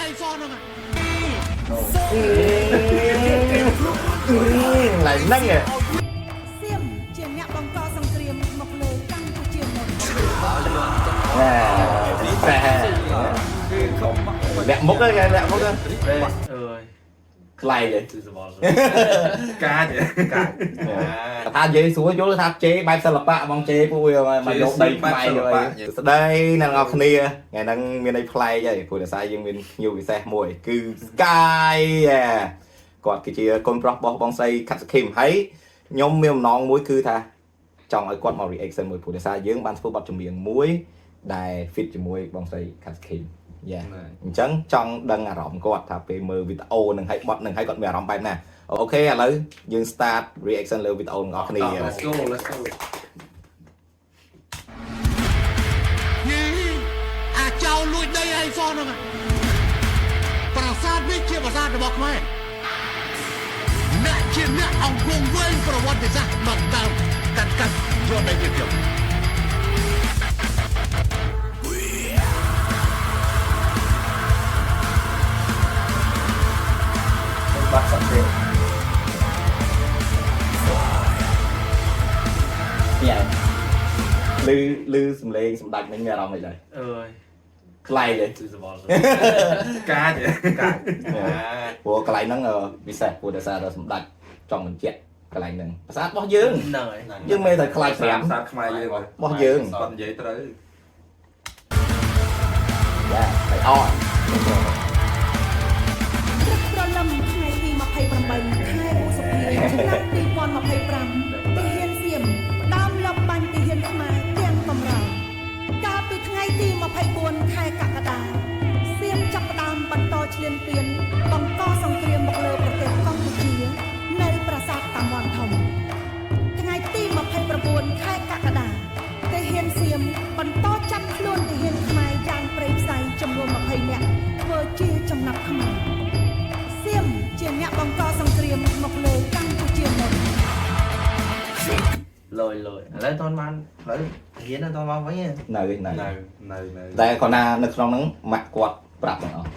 ឯងសោះហ្នឹង ឡើងហ្នឹងហ៎ សៀមជាអ្នកបង្កសង្គ្រាមមកលើកម្ពុជាមុន ណែពិសេសលាក់មុខហ្នឹងលាក់មុខហ្នឹង អើយ ខ្លែងទេ គឺសបល់ កាចកាច ថានិយាយស្រួលយល់ថាជេបែបសិល្បៈបងជេពួកវាមកយកដីខ្មែរយកអីស្ដីអ្នកនរគ្នាថ្ងៃហ្នឹងមានអីប្លែកហើយព្រោះដោយសារយើងមានភ្ញៀវពិសេសមួយគឺ Sky គាត់គឺជាកូនប្រុសរបស់បងស្រីខាត់សុខីមហើយខ្ញុំមានបំណងមួយគឺថាចង់ឲ្យគាត់មក reaction មួយព្រោះដោយសារយើងបានធ្វើបទចម្រៀងមួយដែល fit ជាមួយបងស្រីខាត់សុខីមយ៉ាអញ្ចឹងចង់ដឹងអារម្មណ៍គាត់ថាពេលមើលវីដេអូនឹងឲ្យបទនឹងឲ្យគាត់មានអារម្មណ៍បែបណាអូខេឥឡូវយើង start reaction លើវីដេអូទាំងអស់គ្នា Let's go, let's go. យីអាចៅលួចដីឯងសោះហ្នឹងប្រាសាទនេះជាប្រាសាទរបស់ខ្មែរអ្នកជាអ្នកអង្គងវែងប្រវត្តិសាស្ត្រមកដើមកាន់កាប់យកដីពីខ្ញុំ បាត់សក់ទេ ញ៉ែលឺលឺសំឡេងសម្ដេចមិញមានអារម្មណ៍មិនដែរ អើយ ខ្លែងទេ គឺសបល់ កាចកាច ព្រោះកន្លែងហ្នឹងពិសេសព្រោះដោយសារតែសម្ដេចចង់បញ្ជាក់កន្លែងហ្នឹងប្រាសាទរបស់យើង ហ្នឹងហើយ យើងមិនតែខ្លាចត្រាំ សាទខ្មែរយើង របស់យើង គាត់និយាយត្រូវ យ៉ាហើយអត់ ព្រឹកព្រលឹមថ្ងៃទី28ខែឧសភាឆ្នាំ2025ទាហានសៀមផ្ដើមលបបាញ់ទាហានខ្មែរទាំងកម្រោលកាលពីថ្ងៃទី24ខែកក្កដាសៀមចាប់ផ្ដើមបន្តឈ្លានពានបង្កសង្គ្រាមមកលើប្រទេសកម្ពុជា នៅប្រាសាទតាមាន់ធំ ថ្ងៃទី29ខែកក្កដាទាហានសៀមបន្តចាប់ខ្លួនទាហានខ្មែរយ៉ាងព្រៃផ្សៃចំនួន20នាក់ធ្វើជាចំណាប់ខ្មែរសៀមជាអ្នកបង្កសង្គ្រាមមកលើកម្ពុជាមុន លយលយឥឡូវតន់បានឥឡូវរៀនតន់មកវិញ នៅនៅ នៅនៅនៅ តែគាត់ណានៅក្នុងហ្នឹងម៉ាក់គាត់ប្រាប់ទាំងអស់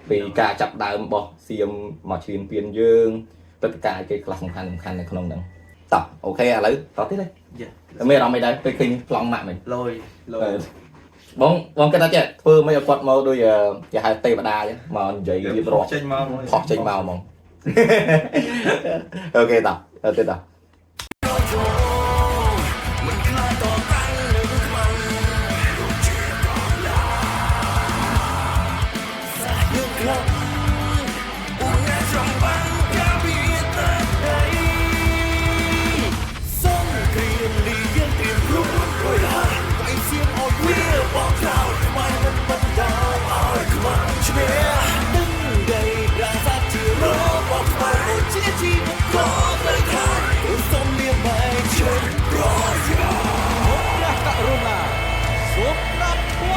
ពីការចាប់ដើមរបស់សៀមមកឈ្លានពានយើងព្រឹត្តិការណ៍គេខ្លះសំខាន់សំខាន់នៅក្នុងហ្នឹងតោះអូខេឥឡូវតទៀតទេ យ៉ា មានអារម្មណ៍អីដែរពេលឃើញប្លង់ម៉ាក់មិញ លយលយ បងបងគិតថាចេះធ្វើមិនឲ្យគាត់មកដូចគេហៅទេវតាអញ្ចឹងមកនិយាយរៀបរាប់ ចេញមក ផុសចេញមកហ្មងអូខេតោះទៅទៀតតោះ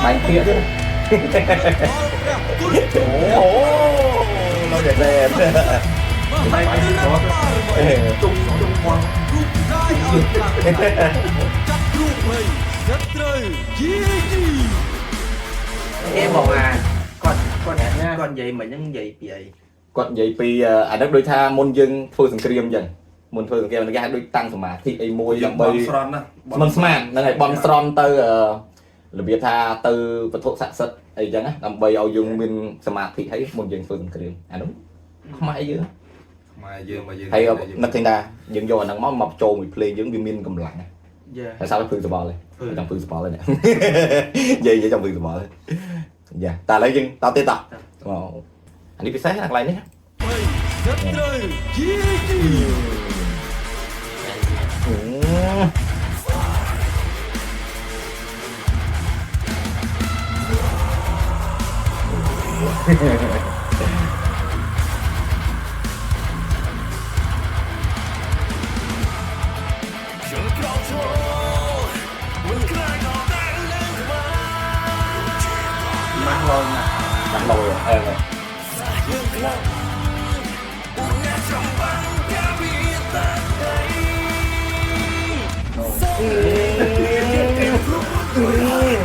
បាញ់ទៀតអូលោកតែ បាយបាយ ទុំទុំមក គេบอกថាគាត់គាត់គាត់និយាយមិញហ្នឹងនិយាយពីអី គាត់និយាយពីអានេះដូចថាមុនយើងធ្វើសង្គ្រាមអញ្ចឹងមុនធ្វើសង្គ្រាមគេហៅដូចតាំងសមាធិអីមួយ យើង ដើម្បី បន់ស្រន់ណា មិនស្មានហ្នឹងហើយបន់ស្រន់ទៅរបៀបថាទៅវត្ថុស័ក្តិសិទ្ធិអីចឹងណាដើម្បីឲ្យយើងមានសមាធិហើយមុនយើងធ្វើសង្គ្រាមអានោះខ្មែរយើង ខ្មែរយើងមកយើង ហើយនឹកឃើញថាយើងយកអាហ្នឹងមកមកចូលមួយភ្លេងយើងវាមានកម្លាំង យ៉ា ហើយសារភ្លឺសបល់ទេចង់ភ្លឺសបល់ទេនិយាយនិយាយចង់ភ្លឺសបល់ទេយ៉ាតែឥឡូវយើងតទៀតតោះអានេះពិសេសណាកន្លែងនេះ ម៉ាស់លយណាស់ ដាក់លយអឺ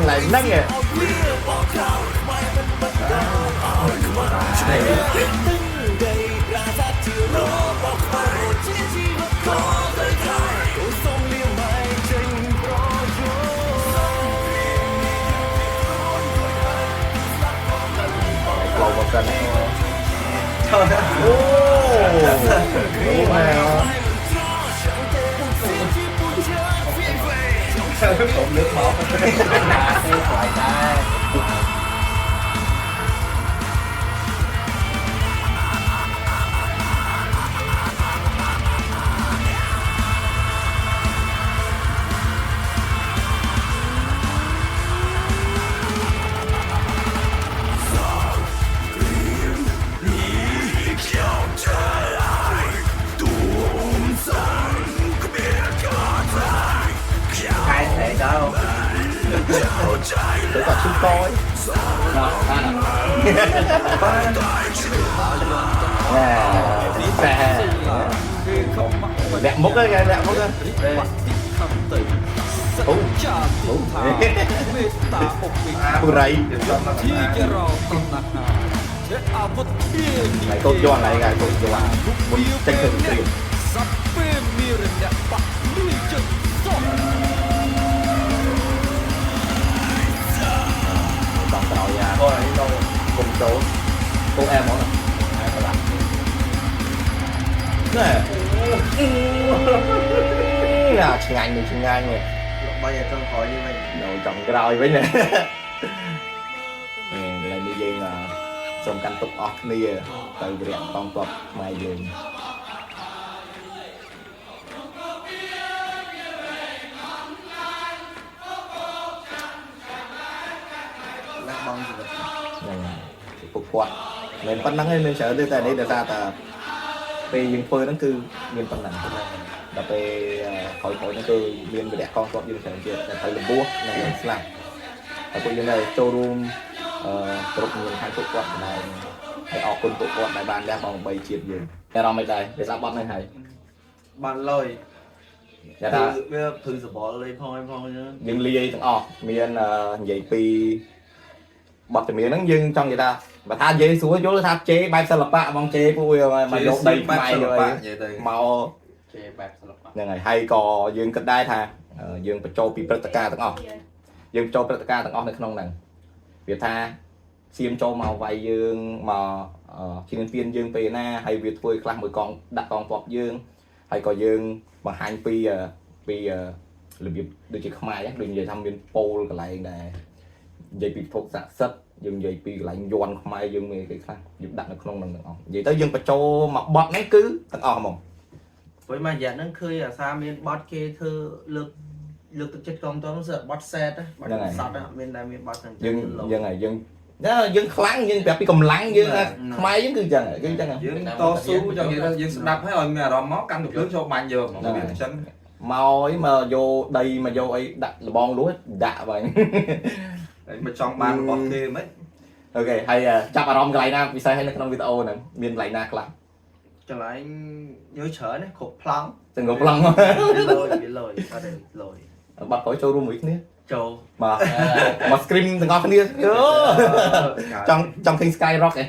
ឡើងហ្នឹង ក្លោមកសិនអូអូម៉ែ ผมลึกมอง ទេស្វ័យដែរកាយស្រីដល់ ទៅគាត់ឈឺកយណែពិសេសលាក់មុខហ្នឹងលាក់មុខហ្នឹងអូអូ មេត្តាឧបេក្ខា ពូរៃ ជាគេរតណ្ហាជាអាវុធធា ហើយកូនយន់ហើយកូនយន់មុនចេញទៅត្រៀម សពេមីរអ្នកបាក់លួយចិត្តសោះ តង់ក្រោយអា អូនេះដល់ គុំចូលគោអែហ្មងអែប្រឡាក់ណែអាឆ្ងាញ់នេះឆ្ងាញ់នេះ បាយឲ្យចុងក្រោយនេះវិញ នៅចុងក្រោយវិញណាអេកន្លែងនេះយើងសូមកាន់ទុកអស់គ្នាទៅវរៈកងទ័ពខ្មែរយើង លះបង់ជីវិត ហ្នឹងហើយពួកគាត់មិនប៉ុណ្្នឹងទេមានច្រើនទេតែនេះដោយសារតែពេលយើងធ្វើហ្នឹងគឺមានប៉ុណ្្នឹងដល់ពេលក្រោយៗហ្នឹងគឺមានវរៈកងទ័ពយើងច្រើនទៀតតែត្រូវរបួសនិងស្លាប់តែពួកយើងនៅចូលរួមអឺគ្រប់មានខាងពួកគាត់ដែរហើយអរគុណពួកគាត់ដែលបានលះបង់ដើម្បីជាតិយើងតែអារម្មណ៍មិនដែរវាស្ដាប់បទហ្នឹងហើយ បានលុយ គេថា វាព្រឺសបល់លេផងអីផងអញ្ចឹង យើងលាយទាំងអស់មាននិយាយពីបទចម្រៀងហ្នឹងយើងចង់និយាយថាបើថានិយាយស្រួលយល់ថាជេរបែបសិល្បៈហ្មងជេរពួកវាមកយកដីខ្មែរយកអី និយាយទៅ មក គេបែបសិល្បៈ ហ្នឹងហើយហើយក៏យើងគិតដែរថាយើងបញ្ចូលពីព្រឹត្តិការណ៍ទាំងអស់យើងបញ្ចូលព្រឹត្តិការណ៍ទាំងអស់នៅក្នុងហ្នឹងវាថាសៀមចូលមកវាយយើងមកឈ្លានពានយើងពេលណាហើយវាធ្វើខ្លះមួយកងដាក់កងទ័ពយើងហើយក៏យើងបង្ហាញពីពីរបៀបដូចជាខ្មែរហ្នឹងដូចនិយាយថាមានពោលកន្លែងដែរនិយាយពីពិភពស័ក្តិសិទ្ធិយើងនិយាយពីកន្លែងយន់ខ្មែរយើងមានគេខ្លះយើងដាក់នៅក្នុងហ្នឹងទាំងអស់និយាយទៅយើងបញ្ចូលមកបត់ហ្នឹងគឺទាំងអស់ហ្មង ព្រោះមួយរយៈហ្នឹងឃើញអាសាមានបត់គេធ្វើលើកលើកទឹកចិត្តកងទ័ពសឹកបត់សែតបត់សតមានតែមានបត់ទាំង យើងយើងហើយយើងយើងខ្លាំងយើងប្រាប់ពីកម្លាំងយើងខ្មែរយើងគឺអញ្ចឹងគឺអញ្ចឹង យើងតស៊ូចង់និយាយថាយើងស្ដាប់ហើយឲ្យមានអារម្មណ៍មកកាន់ទៅភ្លើងចូលបាញ់យកហ្មងវាអញ្ចឹង មកអីមកយកដីមកយកអីដាក់លបងលួចដាក់បាញ់ ហើយមកចង់បានរបស់គេមិន OK ហើយចាប់អារម្មណ៍កន្លែងណាពិសេសហើយនៅក្នុងវីដេអូហ្នឹងមានកន្លែងណាខ្លះ កន្លែងយកច្រើនគ្រប់ប្លង់ ទាំងប្លង់ វាលយវាលយអត់ទេលយ បាត់ក្រោយចូលរួមមួយគ្នា ចូល បាទមក screen ទាំងអស់គ្នាយោចង់ចង់ឃើញ Sky Rock ឯង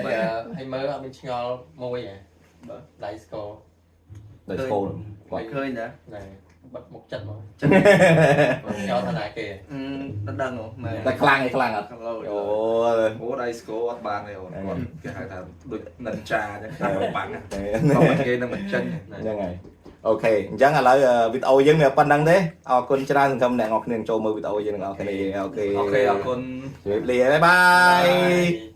ហើយហើយមើលអត់មានឆ្ងល់មួយហ៎បើដៃស្គរ ដោយស្គលគាត់ ឃើញតា ណែបិទមុខចិត្តមកឆ្ងល់ថាណាគេ អឺដឹងហ៎មែន តែខ្លាំងឯងខ្លាំងអត់ ខាងលើ អូ អូដៃស្គរអត់បានទេអូនគាត់គេហៅថាដូចនិនចាអញ្ចឹងតាមបាំងគាត់គេនឹងមិនចេញ ហ្នឹងហើយ OK អញ្ចឹងឥឡូវវីដេអូយើងមានប៉ុណ្្នឹងទេអរគុណច្រើនសង្ឃឹមអ្នកនរគ្នាចូលមើលវីដេអូយើងទាំងអស់គ្នា OK OK អរគុណ ជម្រាបលា bye bye.